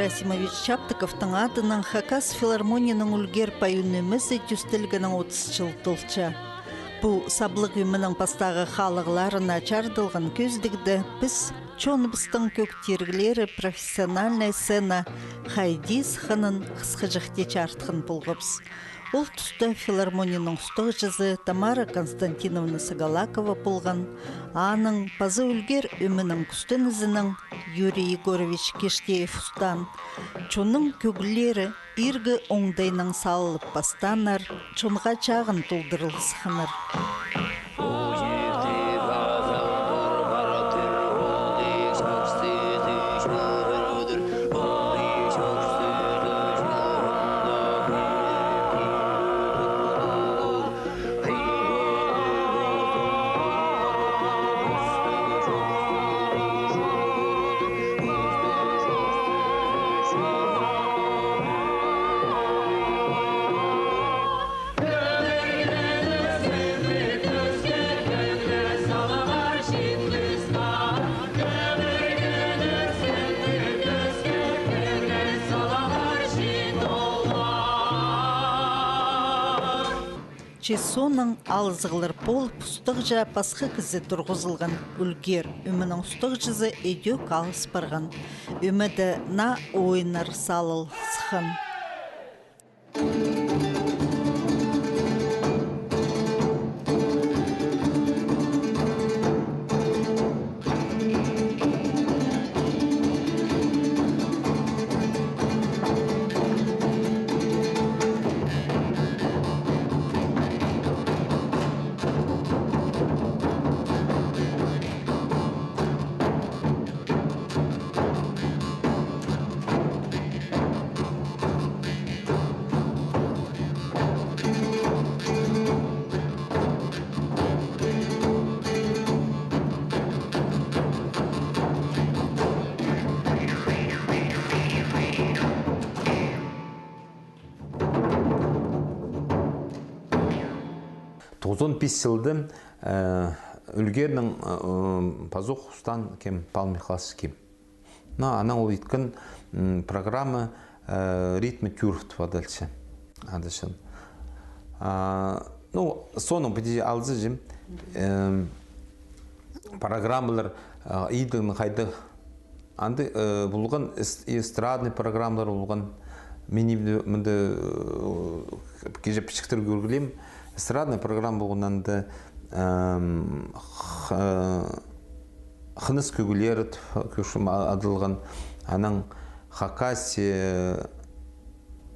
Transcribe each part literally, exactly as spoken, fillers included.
Расимович Чаптыковтың адынаң Хакас филармонияның ӱлгер пай ӱнемезі тӧстелгеніне отыс чыл толча. Пу саблығ ӧменің пастағы халығларына чарыдылған кӧзідігде піс чоныбыстың кӧг тиріглері профессиональнай сцена хайди сыхханын хысхаҷахти чарытхан полғабыс. Ол туста филармонияның устағҷызы Тамара Константиновна Сагалакова полған, аның паза ӱлгер ӧменің кӱстенізінең Юрий Егорович Киштеев устаан. Чонның кӧглері иргі оңдайнаң салылып пастааннар, чонға чағын толдырыл сыхханнар. Че соонаң алызығлар полып, устағҷаа пасха кізі турғызылған. Ӱлгер ӧменің устағҷызы идӧк алыс парған. Ӧмеде наа ойыннар салыл сыххан. Тоғызон пис чылда, э, ӱлгернің, э, пазох устаан кем, Павел Михайлович Ким. Но анаң ол иткен, м, программа, э, «Ритмы тюров» тіп адалча. Адалча. А, ну, соонаң піди алза чи, эм, программалар, а, иділген хайда. Анда, э, полған эс-, эстрадный программалар полған. Мин мында, э, кичее пічіктіре кӧргілем. Эстрадный программа полған анда, эм, х-, э, «Хыныс кӧглері» тіп кӧрчем, а-, адалған. Анаң Хакасия,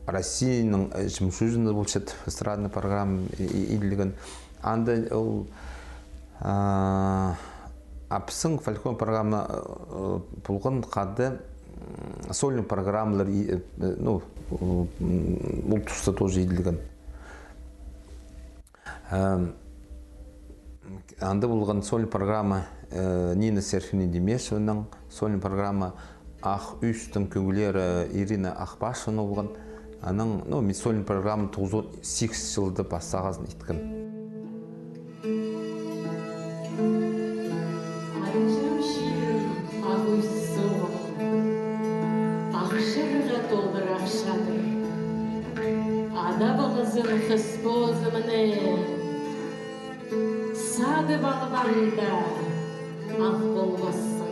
Россияның, э, жемчужина полча тіп эстрадный программа и-, и-, иділген. Анда ол, а, а пістің фольклор программа, э, полған хада, м, сольный программалар и, э, ну, м, ол туста тоже иділген. Эм, анда полған сольный программа, э, Нина Серафимовна Демешеваның, сольный программа «Ах ӱстің кӧглері», Ирина Ахпашева полған. Анаң, ну, мин сольный программа тоғызон сигіс чылда пастағызын иткем. Ах ӱс суғ, ах чирге толдыра ах чатыр. Ада палазын, хыс позымны садып алғанда, ах полбассың.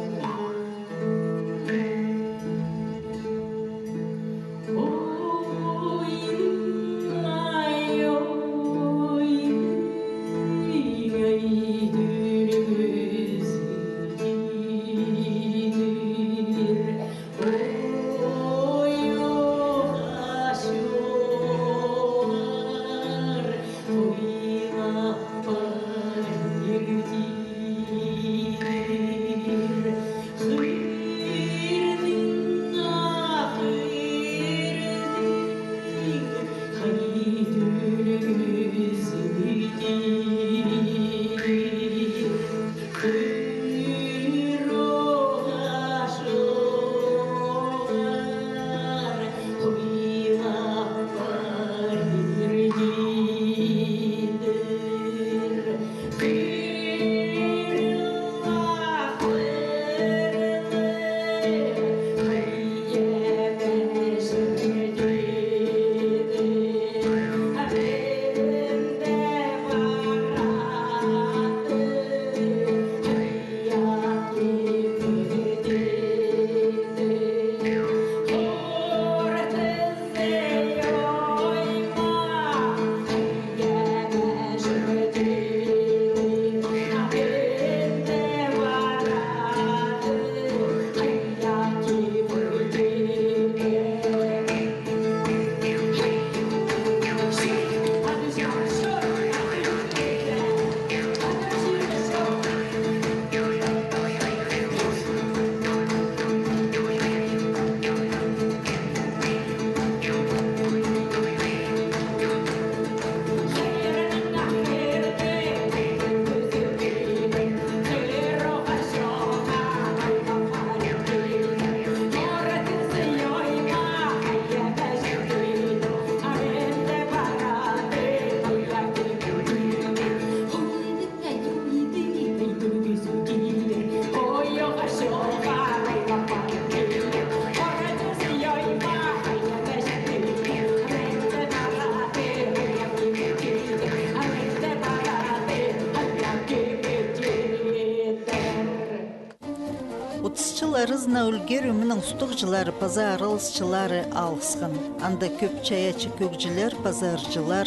Аразына ӱлгер ӧмінің устағҷылары паза араласчылары алысхан. Анда кӧп чайаачы кӧгҷілер паза ырҷылар,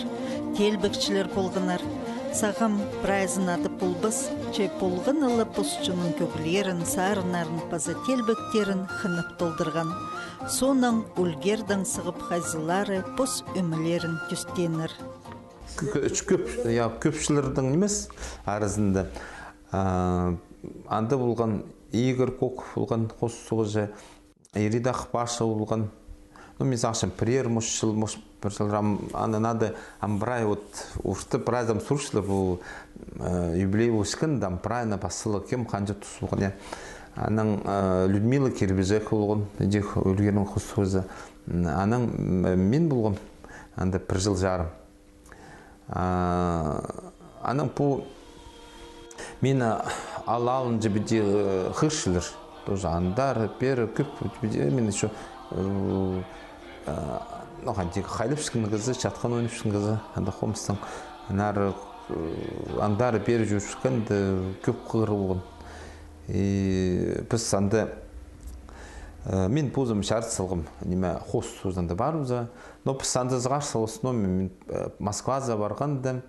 теелбекчілер полғаннар. Сағам прайзын адап полбас, че полған ла пос чонның кӧглерін, сарыннарын паза теелбектерін хынып толдырған. Соонаң ӱлгердең сығып хайзылары пос ӧмелерін тӧстееннер. Кӧ-, кӧ-, кӧп, я, кӧпчілернің нимес аразында. А, анда полған Игорь Коков полған, хос устағҷы, Ирина Ахпашева полған. Ну, мин сағынчам, пірер, может, чыл, может, пір чыл, ам, аны надо, ам прай, вот, орта прайзын сурчалар, пу, э, юбилей полчатхан, ам прайзына пасталығ кем, ханҷа тус полған, я. Анаң, э, Людмила Кирбижекова полған, идӧк ӱлгернің хос устағҷызы. М, анаң, м, мин полғам, анда пір чыл чарым. А, анаң пу, мині, а, ал алынҷа піди, э, хығырчалар. Тоже андар, пеер, кӧп, піди, мин ещё, э, а, ну, ханҷа хайлапчатхан кізі, чатхан ойнапчатхан кізі, анда хомыстаң. Анар, э, андар, пеер чӧрчеткенде кӧп хығыр полған. И піс анда, э, мин позым чарыт салғам, ниме, хос устағҷызында парыбызарға. Но піс анда сығарчабыс, но мин, мин, э, Москвазар парғанда,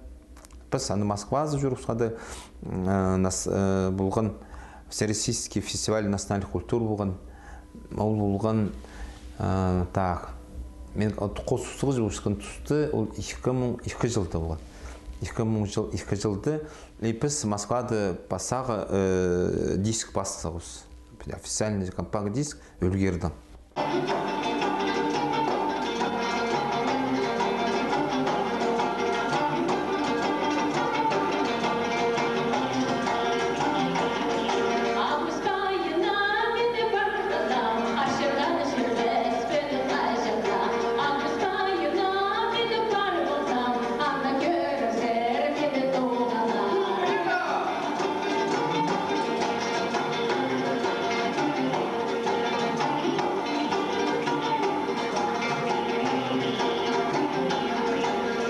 піс анда Москвазар чӧрібіскем, м, э, нас-, э, полған Всероссийский фестиваль национальных культур полған. Ол полған, э, так, мин от хос устағҷы полчатхан туста, ол ікі муң ікі чылда полған. Ікі муң чыл, ікі чылда, и піс Москвада пастағы, э, диск пас салғабыс. Официальный компакт-диск ӱлгернің.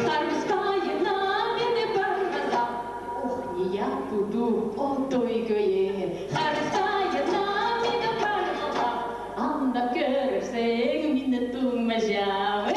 Харыстайына мині парғаза, ох, не я буду, о, той кӧйе. Харыстайына мині парғаза, анда кӧрерзің мині туңмаҷаң.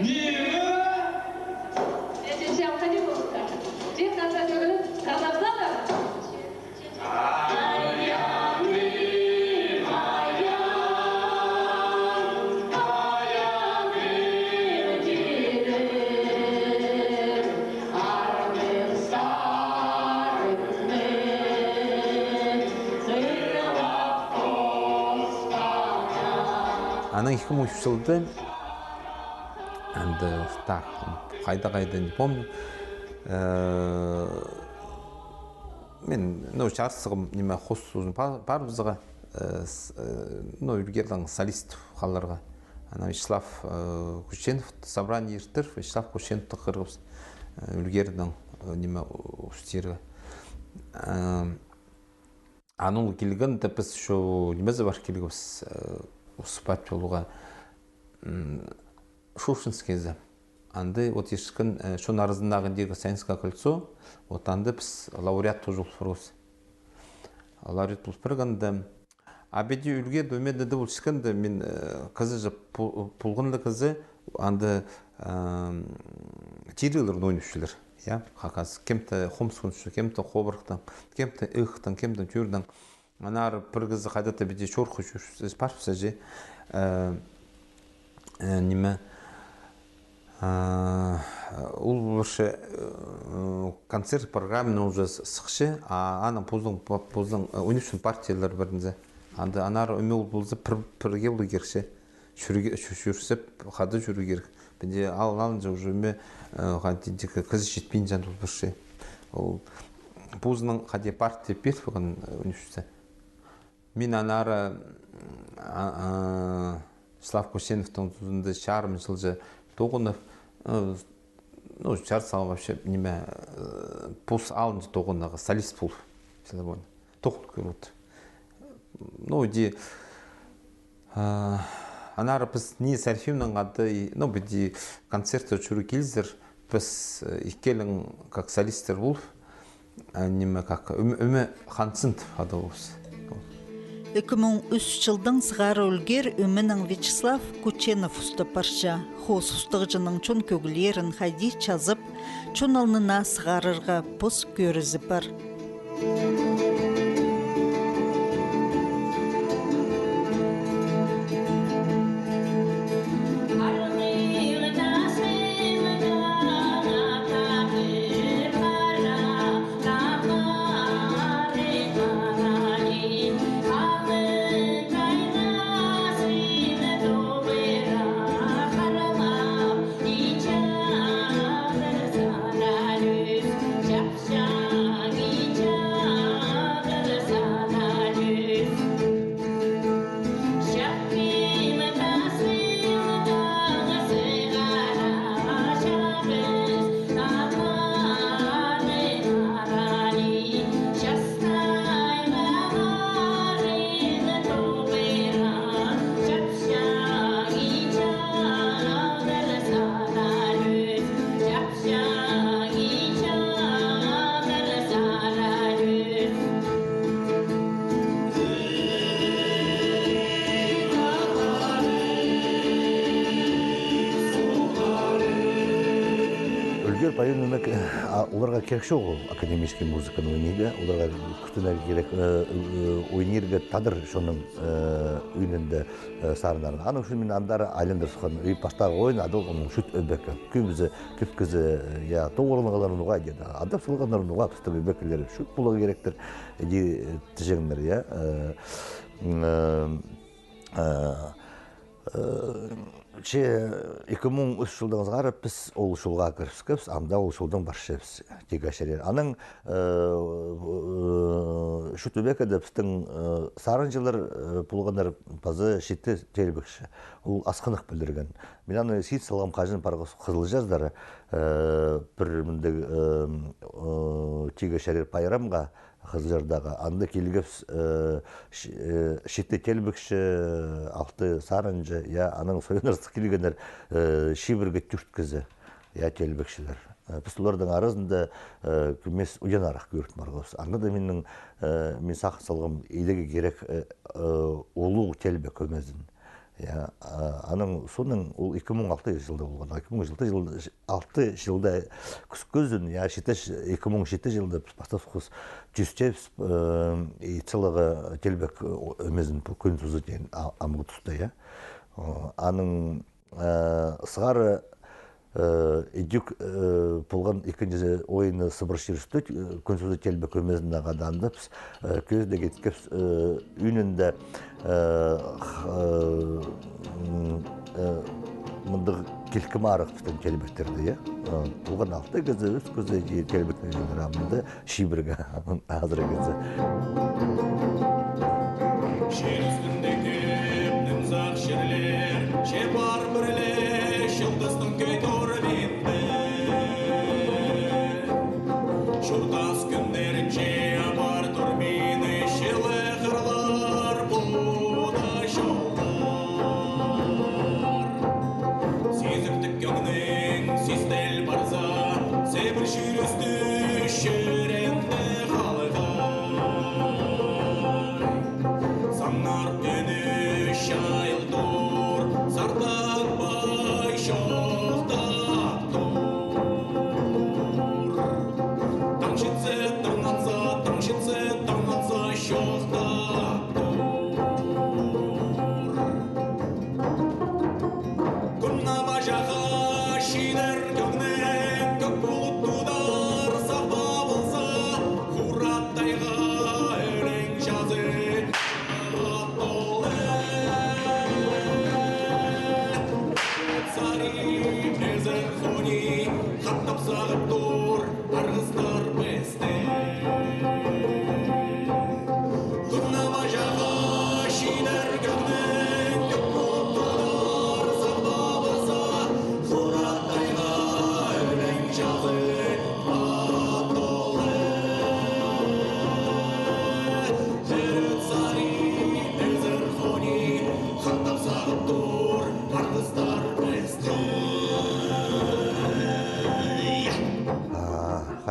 Ниме? Тек анда кӧріп, тыңлап салар. Анаң ікі муң ӱс чылда, анда, так, хайда-хайда, не помню. Э, мин, ну, чарыт салғам, ниме, хос устағҷызын па-, парыбызарға, э, с-, э, ну, ӱлгернің солист халарға. Анаң Вячеслав, э, Кученов собрание иртір, Вячеслав Кученовты хығырғабыс, э, ӱлгернің, э, ниме, устирға. Э, Анаң ол килгенде піс ещё нимезі пар килгебіс, э, выступать поларға, м, Шушенскийзі. Анда вот ирткен, э, чон аразындағы идӧк Саянское кольцо, вот анда піс лауреат тоже пол парғабыс. Лауреат пол парғанда, а піди ӱлгерде, ӧмеде дее полчатханда, мин, э, кізі же пу-, полған ла кізі, анда, эм, тиріглер ойнапчалар, я, хакас. Кем-то хомыс ойнапча, кем-то хобырахтаң, кем-то ыыхтаң, кем-то тӧрдең. Анар пір кізі хайда-да піди чорыхха чӧр-, парыбысча, э, э, ниме, э, ол полча, э, концерт программаны уже с-, сыхча, а анаң позының, по-, позының, э, ойнапчатхан партиялар пірінзі. Анда анар ӧме ол полза пір, пірге полу кирекче. Чӧрге-, чӧ-, чӧрсеп, хада чӧрерге кирек. Піди ал-, алынҷа уже ӧме, э, хайди-да кізі читпинче анда ол пірсі. Ол позының хайди партия пиріп алған, э, университет. Мин анар, а, а, Вячеслав Кученовтың тузында чарым чылҷа тоғынып, э, ну, чарым чылҷа вообще, ниме, э, пос алынҷа тоғынарға солист полып, филармония. Тоғын кӧріп. Ну, иди, э, аннаңар піс Ниис Архимовнаң хада, и, ну, піди концертке чӧріп килізер, піс, э, ікӧлең как солисттер полып, а, ниме, как, ӱм-, ӱме ханзын тіп адалабыс. Ікі муң ӱс чылдаң сығара «Ӱлгер» ӧменең Вячеслав Кученов устап парча. Хоос устағҷының чон кӧглерін хайди чазап, чон алнына сығарарға пос кӧрізі пар. «Ӱлгер» пайын ӧмек, а, оларға кирек чоғыл академический музыканы ойнирға, оларға кӱстенерге кирек, э, э, ойнирға тадар чонның, э, ӱнінде, э, сарыннарын. Аның ӱчӱн мин андар айландыр сыххан, и пастағы ойын адал, м, чӱт ӧбекке. Кӧбізі, кӧп кізі, э, я, тоғырланғаннар ноға, иди, адап салғаннар ноға, пістің ӧбеккелер чӱт поларға киректер, иди, э, тіҷеңнер, я, э, м, э, э, э, че ікі муң ӱс чылдаң сығара піс ол чолға кірібіскебіс, анда ол чолдаң парчабыс, тигі чарир. Анаң, э, э, чӱт ӧбекке дее пістің, э, сарынҷылар, э, полғаннар паза читі теелбекчі. Ол Асхынах пілдірген. Мин аны син салғам, хаҷан парғабыс Хызылчарзар, э, пір мындағ, э, э, тигі чарир пайрамға Хызылчардағы. Анда килгебіс, э, ч-, э, читі теелбекчі, алты сарынҷы, я, анаң сойыннарзар килгеннер, э, чибіргі тӧрт кізі, я, теелбекчілер. Э, піс оларның аразында, э, кӧмес уянарах кӧріп парғабыс. Анда даа минің, э, мин сағын салғам, идерге кирек, э, э, улуғ теелбек ӧмезін. Я, а, анаң соонаң ол ікі муң алты чылда полған. Ікі муң алты чылда, алты чылда кӱскӱзін, я, читі ч-, ікі муң читі чылда піс пастап хус тӧстебіс, э, и сылығ теелбек, э, ӧмезін пу «Кӱн сузы» теен, а, амғы туста, я. О, анаң, э, сығара, э, идӧк, э, полған ікінҷі ойыны «Сыбыр чир ӱстӱ», э, «Кӱн сузы» теелбек ӧмезін ағаа, анда піс, э, кӧзідерге иткебіс, э, ӱнінде, э, х-, э, м, э, мындағ килкім арах пістің теелбектерде, я. Э, полған алты кізі, ӱс кізі, и теелбектер, а мында чибіргі азыра кізі. Чир ӱстӱнде кӧп нымзах чирлер, че пар пірле чылтыстың кӧй торбинде. Чуртас кӱннерінҷе апар тур мині чылығ хырлар, пу даа чоллар. Сизіктіг кӧңнің систел парза, сибір чир ӱстӱ чирінде халғар.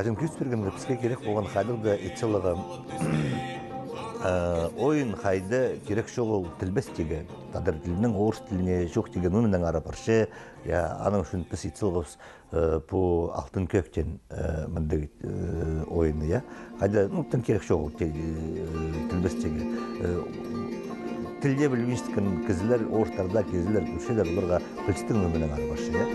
Аҷам кӧзіт пиргенде, піске кирек полған хайдағ-да ит саларға, э, ойын, хайда кирек чоғыл тілбестігі. Тадар тілінең орыс тіліне чоохтирға ниме-неңер парча, я, аның ӱчӱн піс ит салғабыс, э, пу «Алтын кӧӧктең», э, мындағ, э, ойынны, я. Хайда, ну, тың кирек чоғыл тіл-, э, тілбестігі. Э, тіл дее пілбинчеткен кізілер, орыстар даа кізілер, кӧрчелер, оларға пілістіг ниме-неңер парча, я.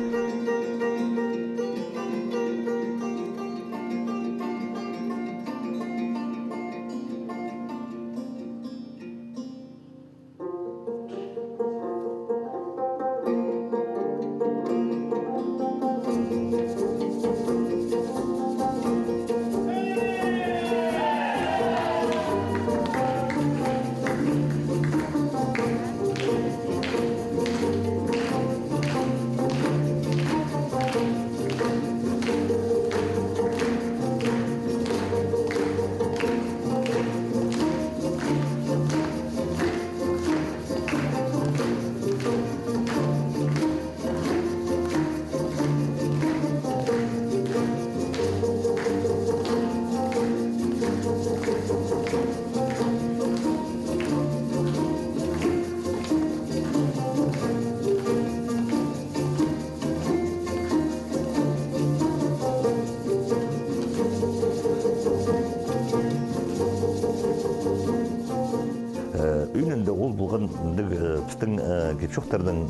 Э, ӱнінде ол полған мындағ, э, пістің, э, кип-чоохтарның, э,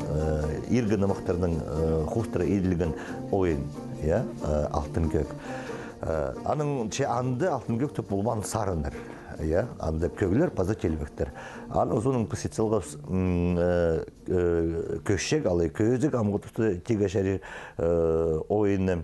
иргі нымахтарның, э, хоостыра иділген ойын, я, э, «Алтын кӧӧк». Э, аның че анда «Алтын кӧӧк» тіп полбаан сарыннар, я, анда кӧглер паза теелбектер. Аның соонаң піс ит салғабыс, м, э, э, кӧзік алай, кӧзік амғы туста тигі чарир, э, ойынны.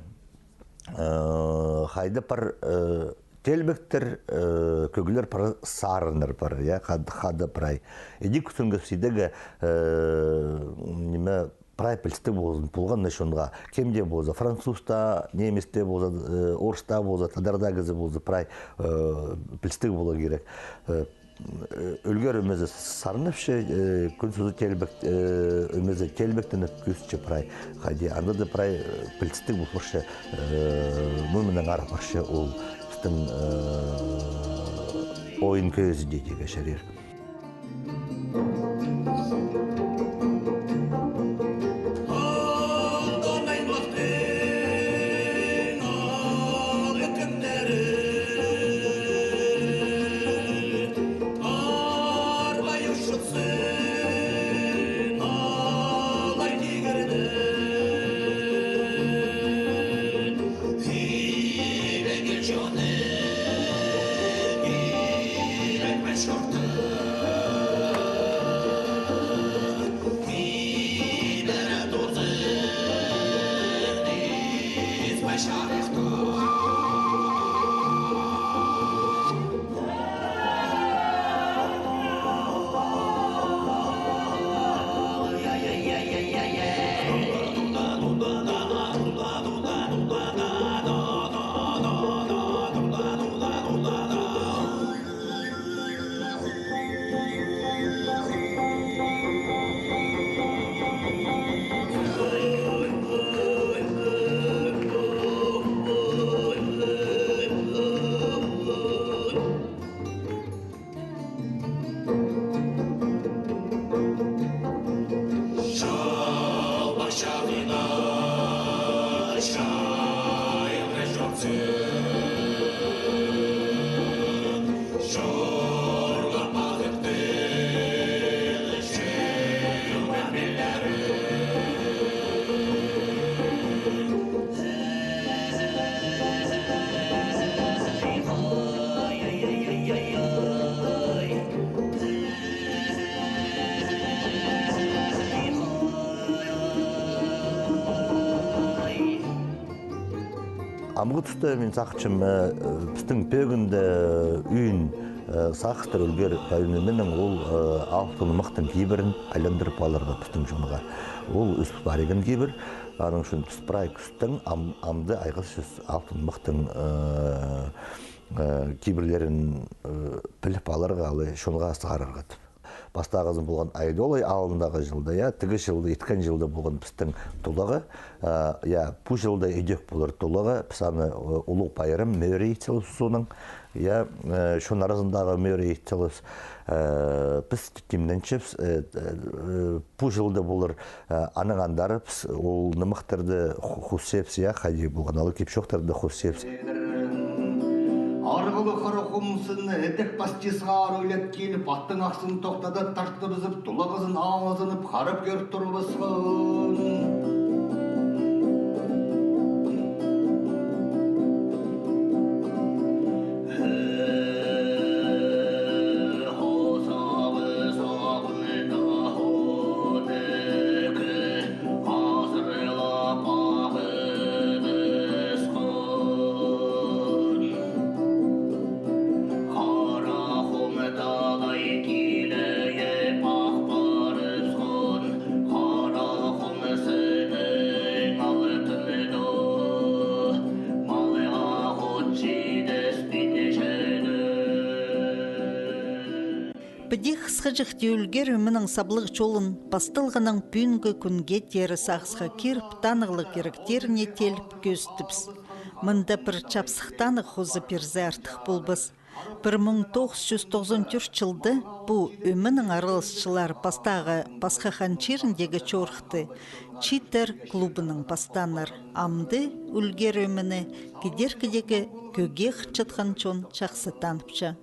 Э, хайда пар, э, теелбектер, э, кӧглер пар, сарыннар пар, я, хад-, хада прай. Іди кӱстенгебіс идерге, э, ниме, прай пілістіг ползын, полған на чонға. Кем дее полза, француз даа, немец дее полза, э, орыс даа полза, тадар даа кізі полза, прай, э, пілістіг поларға кирек. Э, Ӱлгер ӧмезі сарнапча, э, кӱн сузы теелбек, э, ӧмезі теелбектеніп кӧзітче прай. Хайди, анда даа прай, э, пілістіг пол парча, э, ниме-неңер парча ол пістің, э, ойын кӧзідіг тигі чарир. Амғы туста мин сағынчам, э, пістің пӧгінде ӧӧн, э, сағыстар ӱлгер пайрамнарның ол, э, алтын нымахтың кибірін айландырып аларға пістің чонға. Ол ӧс парған кибір, аның ӱчӱн піс прай кӱстең ам-, амды айғасчабыс алтын нымахтың, э, э, кибірлерін, э, піліп аларға, алай чонға сығарарға тіп. Пастағызын полған Айдолай аалындағы чылда, я, тігі чылда, иткен чылда полған пістің тулаға, а, я, пу чылда идӧк полар тулаға, піс аны, э, улуғ пайрам, мӧрі ит салыбыс соның, я, э, чон аразындағы мӧрі ит салыбыс, э, піс тимненчебіс, э, э, пу чылда полар, э, анаң андар піс ол нымахтарды ху-, хусчабыс, я, хайди полған, алай кип-чоохтарды хусчабыс. Арғылығ хара хомсын ідӧк пастисха ару илеп киліп, аттың ахсын тохтадып, тартыбызып, тулағызын алызынып, харап кӧр турыбысхан. Азырлап ағыбысхан. Хара хум талай килейіп ах парысхан. Хара хум сынның алтын доо. Малға хот читіспин чіли. Піди хысхаҷахти Ӱлгер Ӧменің саблығ чолын пасталғаннаң пӱӱнгі кӱнге теере сағысха киріп, танығлығ киректеріне тееліп кӧзіттібіс. Мында пір чапсых танығ хоза пирзе артых полбас. Пір муң тоғыс чӱс тоғызон тӧрт чылда пу Ӧменің араласчылары пастағы Пасха Хан чиріндегі чорыхты «Чииттер» клубынаң пастааннар. Амды Ӱлгер Ӧмені кидеркідегі кӧгге хынчатхан чон чахсы таныпча.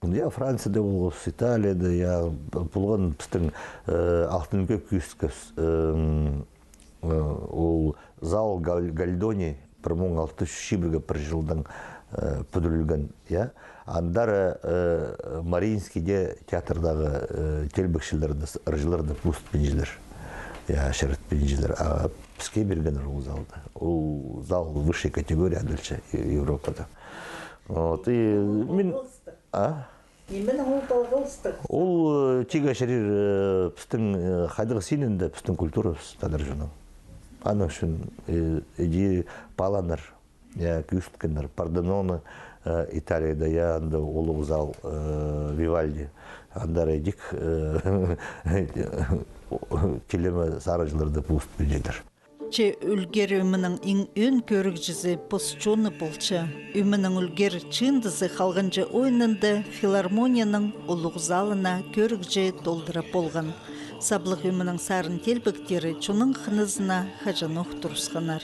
Я, Францияда полғабыс, Италияда, я, полған пістің, э, Алтын Кӧк кӧзіткебіс, эм, э, ол зал Галь-, Гольдони пір муң алты чӱс чибіргі пір чылдаң, э, пӱдірілген, я. Андар, э, Мариинскийде театрдағы, э, теелбекчілерні, ырҷыларны пу устпинчелер, я, чарытпинчелер. А піске пиргеннер ол залды. Ол зал высшей категория адалча Европада. Вот, и мин А? Нименең ол палғалыстығ? Ол, э, тигі чарир, э, пістің, э, хайдағ синінде пістің культурабыс тадар чонның. Аның ӱчӱн, э, иди паланнар, я, кӧзіткеннер. Парденоны, э, Италияда, я, анда улуғ зал, э, Вивальди. Андар идӧк, э, тилеме сарынҷыларды пу устпинчелер. Че Ӱлгер Ӧменің иң ӧӧн кӧрігҷізі пос чоны полча. Ӧменің ӱлгер чыындызы халғанҷы ойынында филармонияның улуғ залына кӧрігҷі толдыра полған. Саблығ Ӧменің сарын-теелбектері чонның хынызына хаҷанох турысханнар.